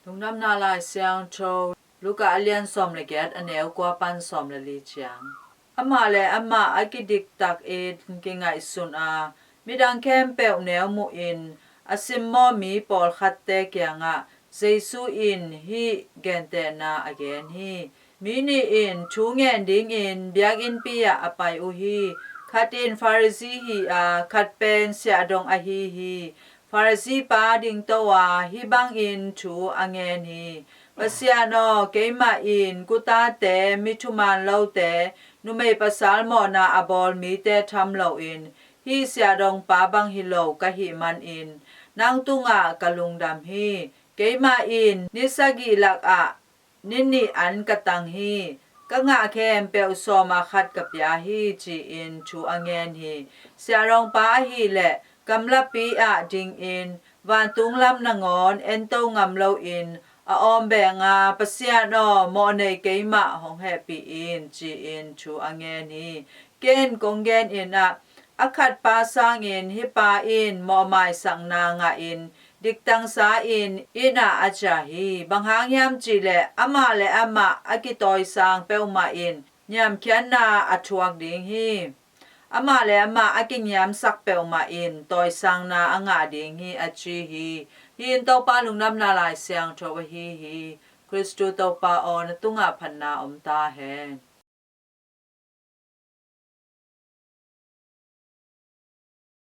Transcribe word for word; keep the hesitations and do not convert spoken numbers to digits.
Lungdamna Lai Siangtho, Luka a lian sawm le giat, a neu kua pan sawm le li ciang. Amah le amah a kidiktak in kingaihsun a, midang khempeuh neu muhin a simmawh mi pawlkhatte kiangah Jesu in hih gentehna a gen hi. Mi nih in thu ngen dingin biakinnpi ah a pai uh hi. Khat in Pharisee hi a, khat pen siahdong ahi hi. Pharisee pa dingto a, hih bangin thu a ngen hi: Pasian aw, keimah in kutate, mi thuman lote, numei pasal mawhna a bawl mite tham loin hih siahdong pa bang hi lo ka hih manin nang tungah ka lungdam hi. Keimah in ni sagih lakah ni nih an ka tang hi. Ka ngah khempeuh sawm ah khat ka pia hi, ci-in thu a ngen hi. Siahdong pa ahih leh gamlapi ah dingin vantung lam nangawn ento ngam loin a awm beng a, Pasian aw, mawhnei keimah hong hehpih in, ci-in thu a ngen hi. Ken kong genin ah, a khat pa sangin hih pa in mawhmaisakna ngahin diktangsa-in inn ah a ciah hi. Bang hang hiam cih leh amah le amah a kitawisang peuhmah in niamkhiatna a thuak ding hi. Amah le amah a kiniamsak peuhmah in tawisangna a ngah ding hi, a ci hi. Hih in Topa Lungdamna Lai Siangtho ahi hi. Khristu Topa aw, na tungah phatna om ta hen.